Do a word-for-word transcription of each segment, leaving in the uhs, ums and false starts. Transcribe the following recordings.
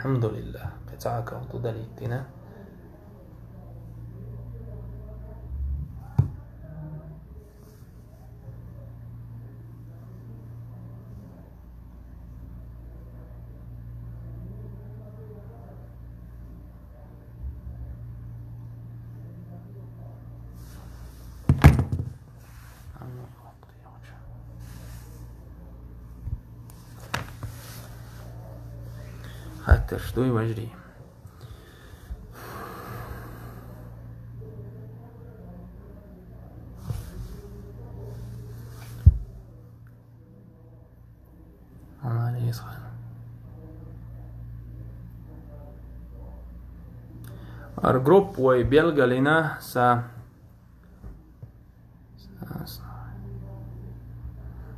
الحمد لله. Кхин цхьа аккаунт ду далийтина. Хаттарш дуй, вежарий? Ара группа вай белгалйина са.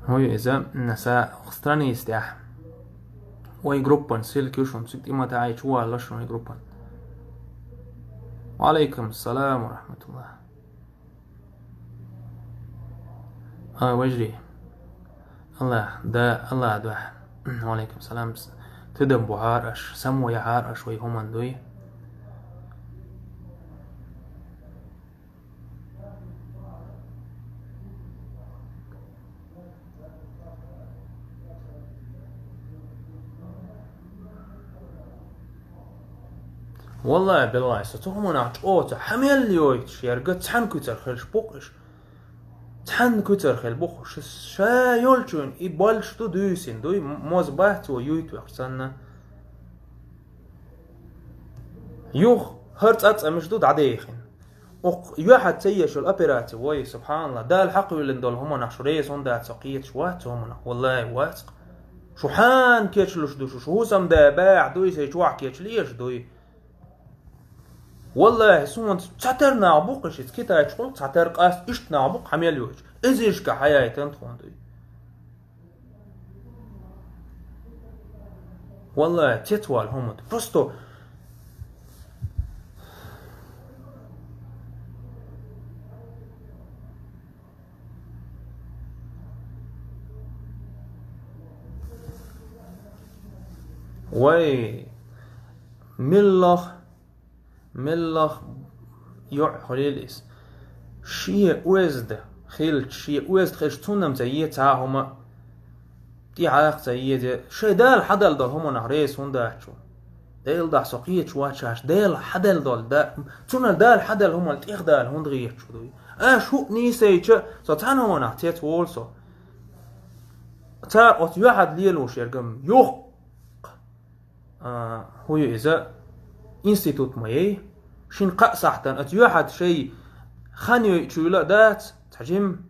Ой, иза, м, са страница тӀехь. Вай группан ссылка ю шуна, цига тӀе ма таӀийча, валла шуна вай группан. Ва алейкум салам ва рахматуллах. А, вежарий. Аллах, да, Аллах дуьхьа. Ва алейкум салам. Тидам бу хьара аш, само я хьара аш вай хӀуман дуй. Валлай, биллай, со цу хӀуманах чӀоца хьа мел йойтуш ерга цхьан куьцар хилш бу-кх уьш. Цхьан куьцар хила бу-кх уьш. Ша йолчун и болчу ду дуьйсина, дуй, м-, моз бац цо юйт вехаш санна. Юха хӀара цӀацӀамаш ду дӀадехина. Укх юьхьа ца еш йолу операци, вай, субханалла, Дала хьакхуьйлина долу хӀуманах шу реза хӀунда дац, со кхеташ вац цу хӀуманах, валлай, вац-кх. Шу хьан кечалуш ду шу, шу хӀусам да баьхьа дуй, сайн чохь кечалеш дуй. Валлай, суна цхьатар нах бу-кх иштта, Китайчухула цхьатар къаста иштта нах бу-кх хьа мел йойтуш. Эзаршка хьаяйтан тхуна дуй. Валлай, цецвала хӀума ду. Просто вай, миллах, миллах йоӀ хуьлийла иза. Шен оьзда хилча, шен оьзда хилча, цунна-м ца е цхьа а хӀума, тӀехьа ца езе, шайн Дала хьаделла долу хӀуманах реза хӀунда дац шу? Делан дуьхьа со кхеташ вац шу, Дала хьаделла долу, да, цунах Дала хьаделла хӀуманна тӀех Дала хӀунда гӀерта шу дуй? Аша хӀуъа нийсайча, со цхьана хӀуманах цецволу со. Цара оцу юьхьа тӀе лелош ерг-м юха а, хӀун ю иза, институт ма яй, шина-кхаа сахьтана оцу юьхьа тӀе шайн хан йойучуьйла а дац, цхьа жим,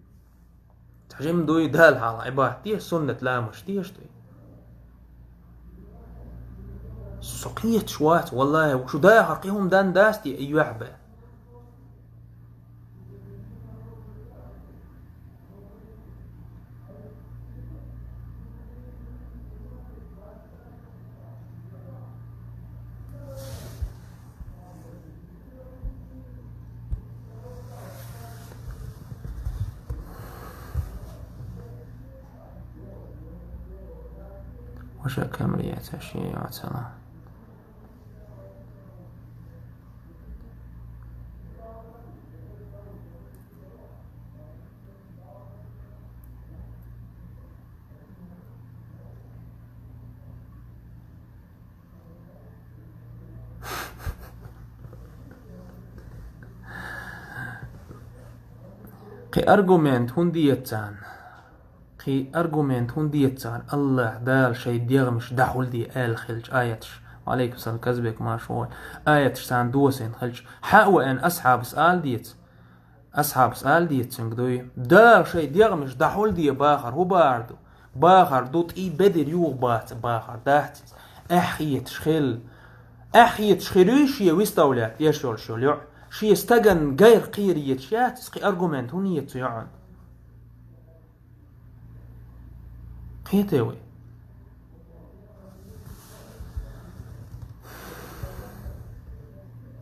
цхьа жим дуй, Дала хьалха Ӏибадат де, суннат ламазаш деш дуй. Со кхеташ вац, валлахӀи, шу дахар кхин хӀума дан дац те и юьхьа бен. Ваша камера яйца шея яйца. Кхин аргумент хӀунда деза царна? Кхин аргумент хӀунда деза царна? АллахӀ Дала шайн дегӀамаш дӀахьулде аьлла хилча аяташ. Ва алейкум салам, Казбек, марша вогӀийла. Аяташ царна досийна хилча, хьа а ваьлла асхьабас ала деза? Асхьабас ала деза цуьнга дуй? Дала шайн дегӀамаш дӀахьулде бахар хӀун бахар ду? Бахар ду, тӀе бедар юха бац бахар дац иза. Ахь хеташ хила. Ахь хеташ хир юй шен выставлять еш йолуш йолу йоӀ? Шен стагана гайра кхера езаш яц иза, кхин аргумент хӀунда деза цу йоӀана? Кхетий вай?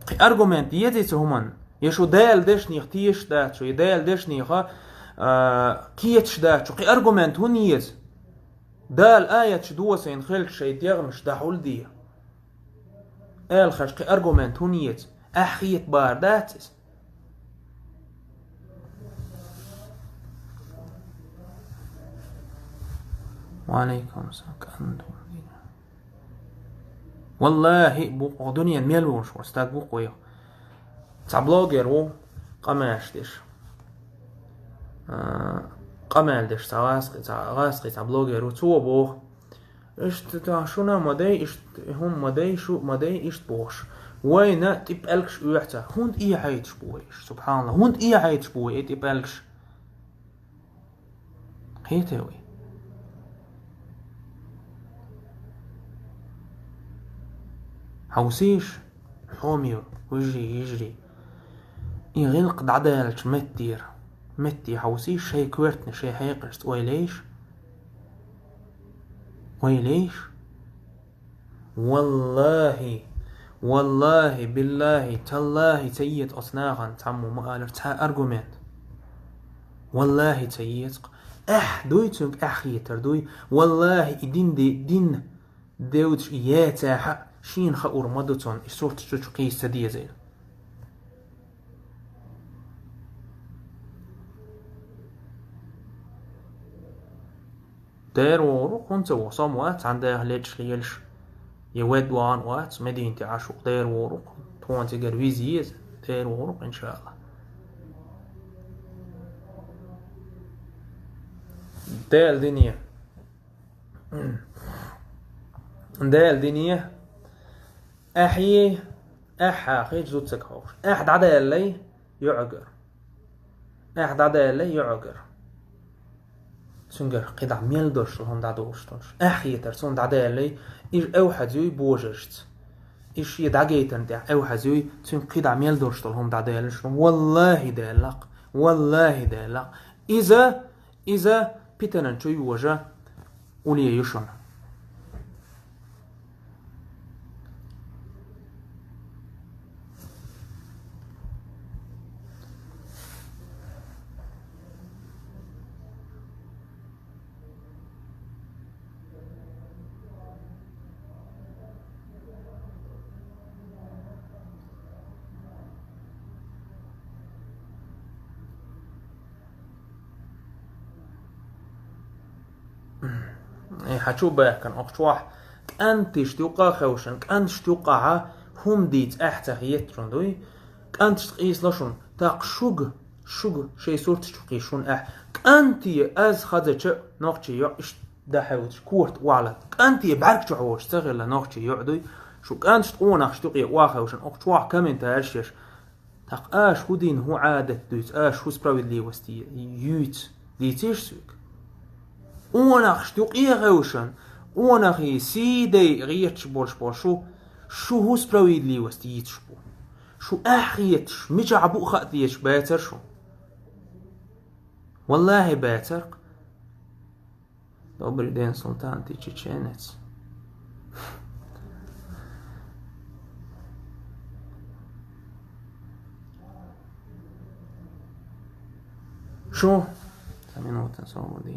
Кхин аргумент дезий цу хӀуманна? Я шу Делан дешнех тешаш дац шу, я Делан дешнеха, а, кхеташ дац шу, кхин аргумент хӀунда деза? Дала аяташ досийна хилча шайн дегӀамаш дӀахьулде. Дала хеза кхин аргумент хӀун еза? Ахь хетабар дац иза? Ва алейкум салам. Валлахи, бу-, о, дуьнен мел волуш вара стаг ву кхойх. Цхьа блогер ву, къамаьлаш деш. А, къамаьл деш цхьа гӀазкхи, цхьа гӀазкхи, цхьа блогер ву, цо боху: «Иштта та шуна ма дай, иштта хӀума ма дай, шу ма дай», иштта бохуш. Вайна тӀе пӀелгаш оьху цара. ХӀунда эхьайташ бу вай уьш? Субханалла. ХӀунда эхьайташ бу вай и тӀе пӀелгаш? Кхетий вай? Хьовсийша, хьоме вежарий, йижарий. И гӀиллакх дӀадаьллачу меттера, метте хьовсийша, шайн коьртанаш, шайн хьекъалашца ойла йойша. Ойла йойша. Валлахи, валлахи, биллахи, таллахи, ца еза оцу нахана цхьаммо ма-аллара цхьа аргумент. Валлахи, ца еза-кх. Ахь дуй, цуьнга ахь хетар дуй. Валлахи, и дин де-, дин девдаш и яцахь а, шена хуур ма ду цунна, и сурташ цу чу кхийса ца дезийла. Дера вогӀур ву, хӀунда ца вогӀу, со-м вац цхьана даха лечкъа лелаш, я вед вахана вац, Мединате Ӏаш ву, дера вогӀур ву, тхуна цигара виза еза, дера вогӀур ву, иншаалла. Дела дине. Дела дине. Ахье, ахьа хилча зуда ца кховш. Ахь дӀадаьллай, йоӀагара. Ахь дӀадаьллай, йоӀагара. Цуьнгара кхидӀа мел долуш долу хӀума дӀадолуш долуш. Ахь хетар цунна дӀадаьллай, иза эвхьазуй божаршца. Иза шен дӀагайтарна тӀехь эвхьазуй, цуьнга кхидӀа мел долуш долу хӀума дӀадаьллаш. Валлахи, даьлла-кх. Валлахи, даьлла-кх. Иза, иза питанан чу йожа уле ю шуна. Э, хьан чу баьхкина окху чохь кӀанташна юкъа а хевшина, кӀанташна юкъахьа хӀума дийца ахь ца хеташ дуй? КӀанташна къийсало шуна, тӀаккха шуьга, шуьга шайн сурташ чу кхийса шуна ахь. КӀанте аз хазача нохчий йоӀ иштта дӀахьевдаш, корта охьалатта. КӀанте бӀаьрг чохь воцуш ца хилла нохчий йоӀ дуй? Шу кӀанташна къонахашна юкъе охьахевшина, окху чохь комментариш еш. ТӀаккха аша хӀун дина, хӀун Ӏадат дуьйцу, аша хӀун справедливость юьйцу, дийцийша соьга? Къонахашна юкъе а хевшина, къонахий сий дай гӀерташ болуш болу шу, шу хӀун справедливость йийцуш бу? Шу ахь хеташ, мичахь бу а хаа дезаш бацара шу? Валлахи, бацара-кх. Добрый день, Султан, ты чеченец? Шу? Цхьа минута, свобода.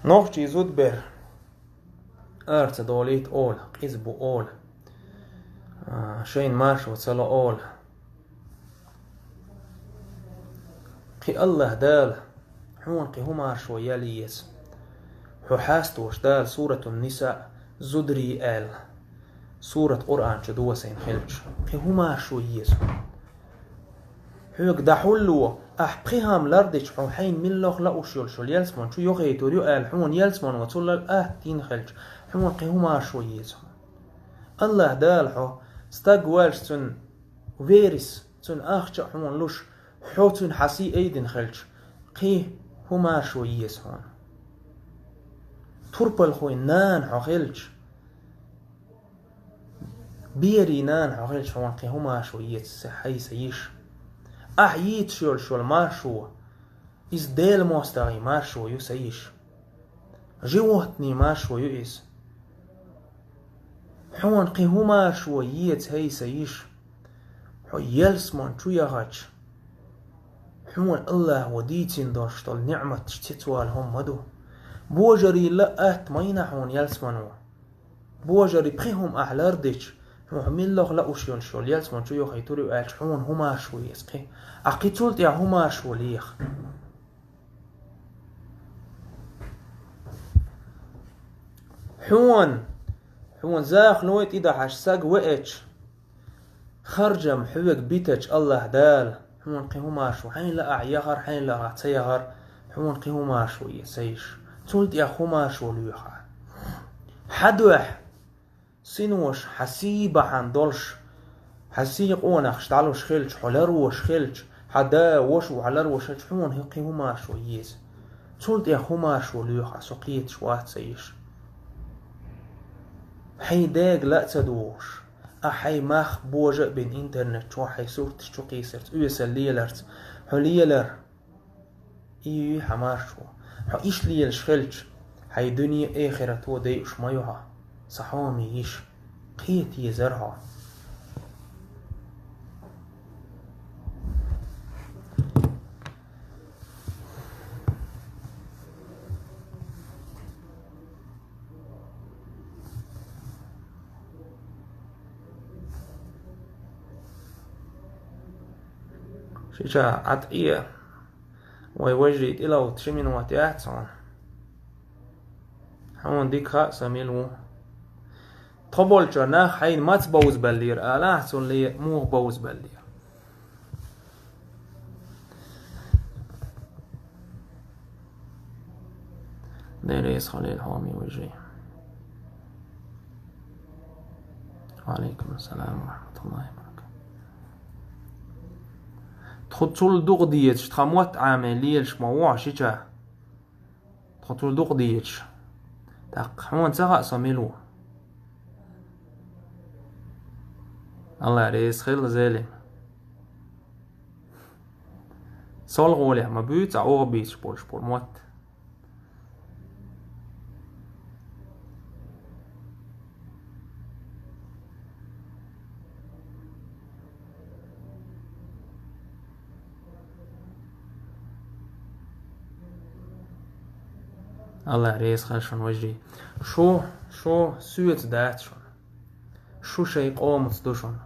Нохчий зудбер. Ара ца долийта олу, къиза бу олу. А, шайна маршо ца ло олу. Кхин Аллаха Дала хьуна кхин хӀун маршо яла еза? Хьо хьасташ Дала Суратун Ниса зударий аьлла, сурат Къуръан чу досийна хилча, кхин хӀун маршо еза? Хьоьга дӀахьулло, ахь пхи хӀума лардича, хьо хьайна миллох лаууш йолуш йолу ялсаман чу йохуьйтур ю аьлла, хьуна ялсамано цул атта дина хилча, хьуна кхин хӀун маршо еза хьуна? Аллаха Дала хьо стаг ваьлча цуьнан верес, цуьнан ахча а хьуна луш, хьо цуьнан хьан сий айдина хилча, кхин хӀун маршо еза хьуна? Турпалхойн нана хьо хилча, берийн нана хьо хилча, хьуна кхин хӀун маршо еза, хьай сан йиша? Ахь йийцуш йолуш йолу маршо, иза Делан мостагӀийн маршо ю, сан йиша. Животнийн маршо ю иза. Хьуна кхин хӀун маршо еза, хьай сан йиша? Хьо ялсаман чу яхача, хьуна Аллахо дийцина долуш долу ниӀматаш цецвала хӀума ма ду. Божарий лаьтта ма йина хьуна ялсмано. Божарий пхи хӀума ахь лардича, хьуна миллох лууш йолуш йолу ялсман чу йохуьйтур ю аьлча, хьуна хӀумаш ву еза кхин. Ахь кхин цул тӀаьхьа хӀумаш ву леха. Хьуна, хьуна захалой тӀедахьаш саг веача, харжам хьоьга битача АллахӀ Дала, хьуна кхин хӀумаш ву, хьайн лаахь яхар, хьайн лаахь ца яхар, хьуна кхин хӀумаш ву и ца йиш. Цул тӀех хӀумаш ву лоьху ахь. Хьан дуьхьа синош хьан сий бахьана долуш, хьан сий къонахаш дӀалуш хилча, хьо ларвош хилча, хьан да, ваша ву хьан ларвош хилча, хьуна кхин хӀумаш ву еза. Цул тӀех хӀумаш ву лоьху ахь, со кхеташ вац ца йиш. Хьайн дега ла а ца догӀуш, ахь хьайн мах божа а бина интернет чохь хьайн сурташ чу кхийсарца, оьсал леларца, хьо лелар. И ю хьан маршо. Хьо иштта лелаш хилча, хьайн дуьне а, эхарато а дайуш ма ю хьо, сан хьоме йиш. Кхета езара хьо. Шича, Ӏад Ӏе, вай вежарий тӀеловта ши минот яц хьуна. Хьуна дика хаьа со мила ву. Тхо болчара нах хьайна маца бовзабеллера алахь, цунна ле муха бовзабеллера. Дела реза хуьлийла, хьоме вежарий. Ва Ӏалайкум ассалам ва рахьматуллахӀи ва баракатухӀ. Тхо цул дукха дезаш, тхан мотт Ӏаме лелаш ма ву хьо шича. Тхо цул дукха дезаш. ТӀаккха хьуна ца хаьа со мила ву. АллахӀ реза хуьлда, Зелим. Сол гӀолехь ма буьйцу ахь оха бийцаш болуш болу мотт. АллахӀ реза хуьлда шуна, вежарий. Шу, шу соьца дац шуна. Шу шайн къомаца ду шуна.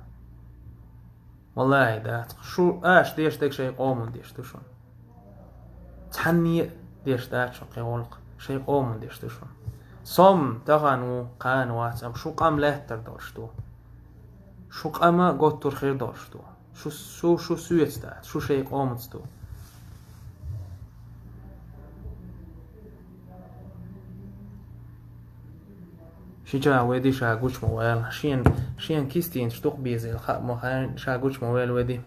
ВаллахӀи, дац. Шу аша деш дерг шайн къоман деш ду шуна. Цхьанне а деш дац шуна кхин гӀуллакх, шайн къоман деш ду шуна. Со-м тахана ву, кхана вац, амма шу къам лаьттар долуш ду. Шу къам а готтур хир долуш ду. Шу, шу, шу соьца дац, шу шайн къомаца ду. Шича, веди, ша гучу ма ваьлла. Шен, шен кистийнаш дукха безийла хаьа ма хаьа, ша гучу ма ваьлла, веди.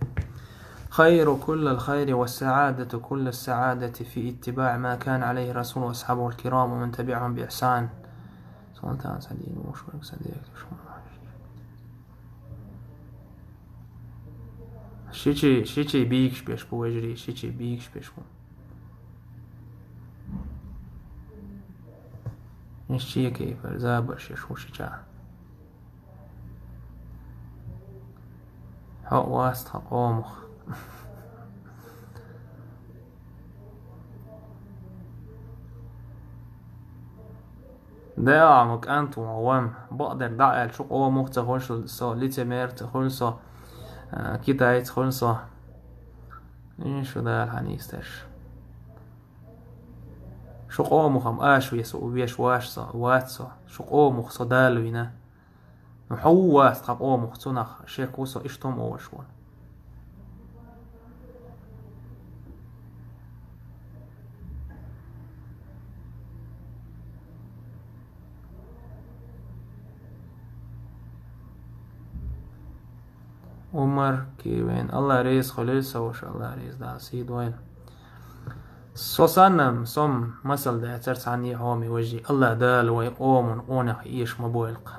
خير كل الخير والسعادة كل السعادة في اتباع ما كان عليه الرسول وأصحابه الكرام ومن تبعهم بإحسان. Султан Садин, Мушург Садик, Шичи, шичи бийгаш беш бу, вежарий, шичи бийгаш беш бу. Иш чекай пар забарш еш хӀу шича. Хьо а вац тхан къомах. Да, ма кӀант ву хьо, ван. Бакъдерг дӀа а аьлла, шу къомах ца хуьлу со, лицемер ца хуьлу со, а, китаец хуьлу со. Ин шу Дала хьан йисташ. Шу къомах-м аша ве со, веш ваш со, вац со. Шу къомах со Дала вина. Ну, хьо ву вац тхан къомах, цунах шек ву со, иштта хӀума олуш ву. Умар Кивен. АллахӀ реза хуьлийла, со ваша, АллахӀ реза, Дала сий дойла. Со санна, со-м масал дацара цхьанне а, хьоме вежарий, АллахӀ Дала вай къоман къонах эша ма бойла-кх.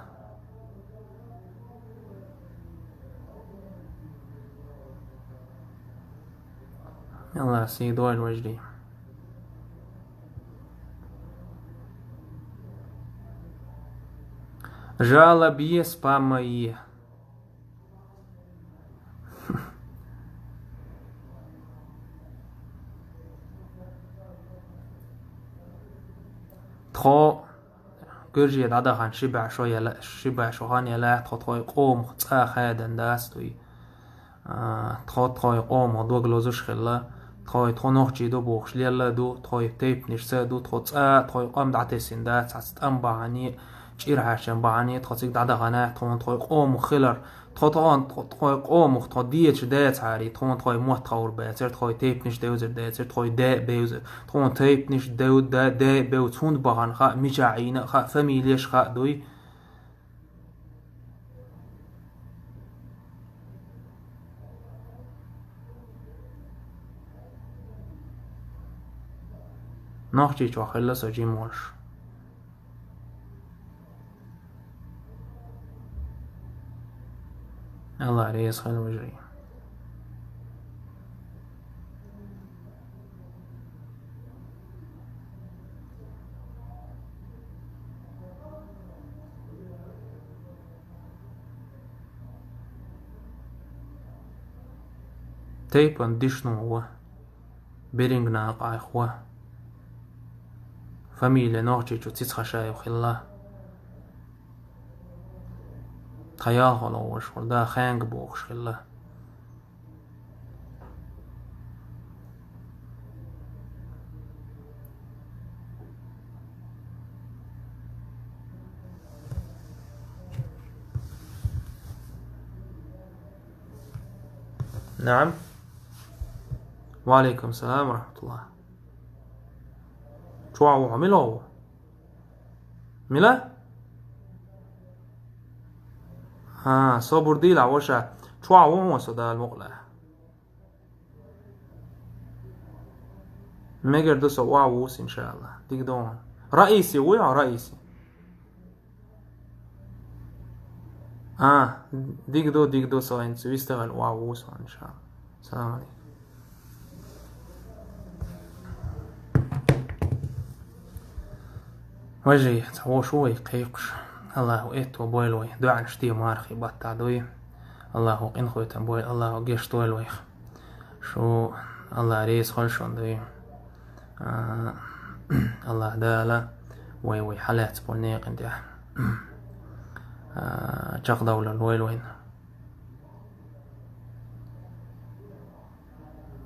АллахӀ сий дойла, вежарий. Жалоба е, спам ма е. Тхо гуьржий дӀадахана ши бӀе шо яла, ши бӀе шо хан яла, тхо тхой къомах цӀа хаьдда дац дуй. А, тхо тхой къомах дог лозуш хилла, тхой тхо нохчий ду бохуш лелла ду, тхой тайпанашца ду, тхо цӀа, тхой къам дӀатесна дац, цхьацца тӀам бахьане, чӀир хьаьрчам бахьане, тхо цига дӀадахана, тхуна тхой къомах хилар, тхо тхо, тхо, тхой къомах тхо дезаш дацахьара, тхуна тхой мотт ховр бацар, тхой тайпанаш девзар дацар, тхой даь бевзар, тхуна тайпанаш дев-, да-, даь бевза хӀунда бахана хаьа, мичахь Ӏийна хаьа, фамилеш хаьа дуй. Нохчийчохь хилла со жима волуш. Алла реза хуьлда, вежарий. Тайпан дишно ву, беринг накъайх ву. Фамилия Нохчийчу Цицхашаев хилла. Тхан ялхалла волуш вара, да, Ханга бохуш хилла. Наам. Ва алейкум салам ва рахматуллах. Чохь ву хьо, мила ву? Мила? А, собар дийла, ваша. Чохь ву хьо, со Дала мукъ лахь. Мегар ду, со охьа вуссу, иншаалла. Дика ду хьуна. Раиси вуй хьо, Раиси? А, дика ду, дика ду, со хӀинца вистхила охьа вуссу, иншаалла. Салам алейкум. Вежарий, цхьа вовшах вай кхайкхаш. Аллахо аьтто бойла вай, доӀанаш де мархий баттахь дуй. Аллахо къинхетам бойла, Аллахо гечдойла вайх. Шу Аллах реза хуьлда шуна дуй. А, Аллах Дала вай, вай хьалаьцна болу некъан тӀехь, а, чекхдовлар лойла вайна.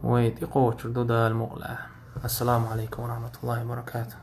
Вай тӀекхочур ду, Дала мукъ лахь. Ассаламу алейкум ва рахматуллахи ва баракатух.